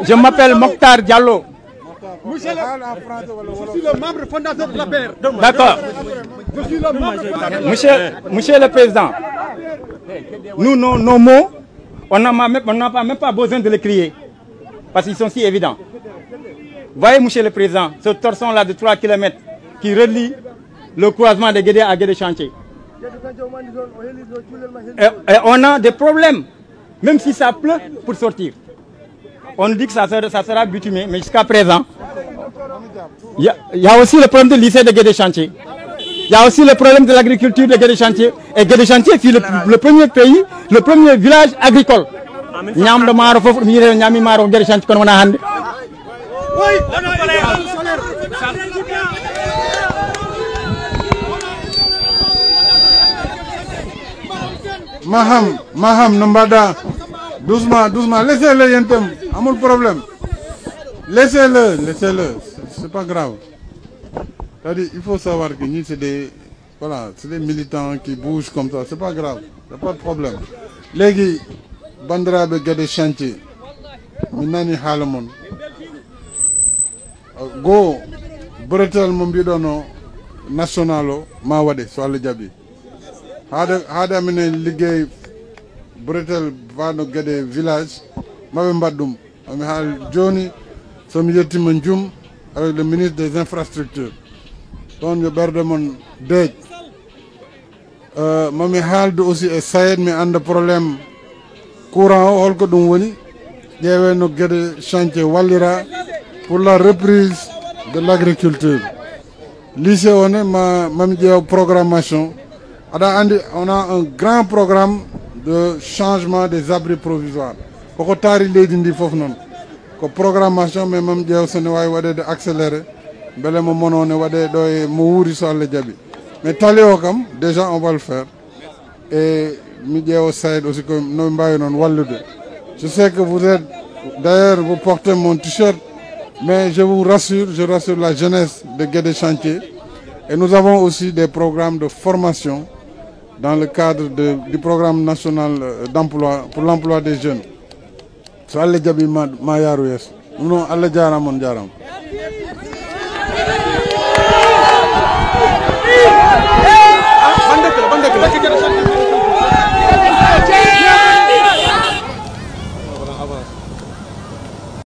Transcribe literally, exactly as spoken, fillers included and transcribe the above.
Je m'appelle Mokhtar Diallo. Monsieur le, je suis le membre fondateur de la paire. D'accord. Je suis le membre fondateur. Monsieur, Monsieur le Président, nous, nos, nos mots, on n'a même, on n'a pas, même pas besoin de les crier. Parce qu'ils sont si évidents. Voyez, Monsieur le Président, ce torchon-là de trois kilomètres qui relie le croisement de Guédé à Guédé Chantier. Et, et on a des problèmes, même si ça pleut, pour sortir. On nous dit que ça sera, ça sera bitumé, mais jusqu'à présent, il y a, il y a aussi le problème de lycée de Guédé Chantier. Il y a aussi le problème de l'agriculture de Guédé Chantier. Et Guédé Chantier fut le, le premier pays, le premier village agricole. Ñamɗo maaro fof, ɗum yiyete ñami maaro ko Guédé Chantier, kono wona hannde. Maham, Maham, no mbaɗa? Doucement, doucement, laissez-le yentem, amul problème. Laissez-le, laissez-le, c'est pas grave. C'est-à-dire, il faut savoir que ni c'est des, voilà, c'est des militants qui bougent comme ça, c'est pas grave, y a pas de problème. Léegi, bandiraɓe Guédé Chantier, mi nani haala mon. Goo, bretel mo mbiɗono national o ma waɗe, so Allah jaɓi. Haade, haade amin e liggey bretel faano Guédé village, maɓe mbaɗ ɗum. Mami haal jooni, so mi yettima Njum avec le ministre des infrastructures. Ɗon yo ɓerde mon deej. Euh, mami haalde aussi e SAED, mi annda problème courant o, holko ɗum woni. Ƴeewe no Guédé Chantier wallira pour la reprise de l'agriculture. Lycée o ne, ma, mami ƴeew programmation. Aɗa anndi, on a un grand programme de changement des abris provisoires. Koko taari leydi ndi fof noon. Ko programmation, mais mami ƴeew so ne waawi waɗeede accéléré. Mbele mo mono ne waɗe ɗo e mo wuuri, so Allah jaɓi. Mais tali o kam, déjà on va le faire. Et mi ƴeewa SAED aussi, ko no ɓe mbaawi noon wallude. Je sais que vous êtes, d'ailleurs, vous portez mon t-shirt, mais je vous rassure, je rassure la jeunesse de Guédé Chantier. Et nous avons aussi des programmes de formation dans le cadre de, du programme national, euh, d'emploi, pour l'emploi des jeunes. So Allah jaɓi, ma, ma yaaru yeeso. Ɗum noon, Allah jaaraama, on jaaraama.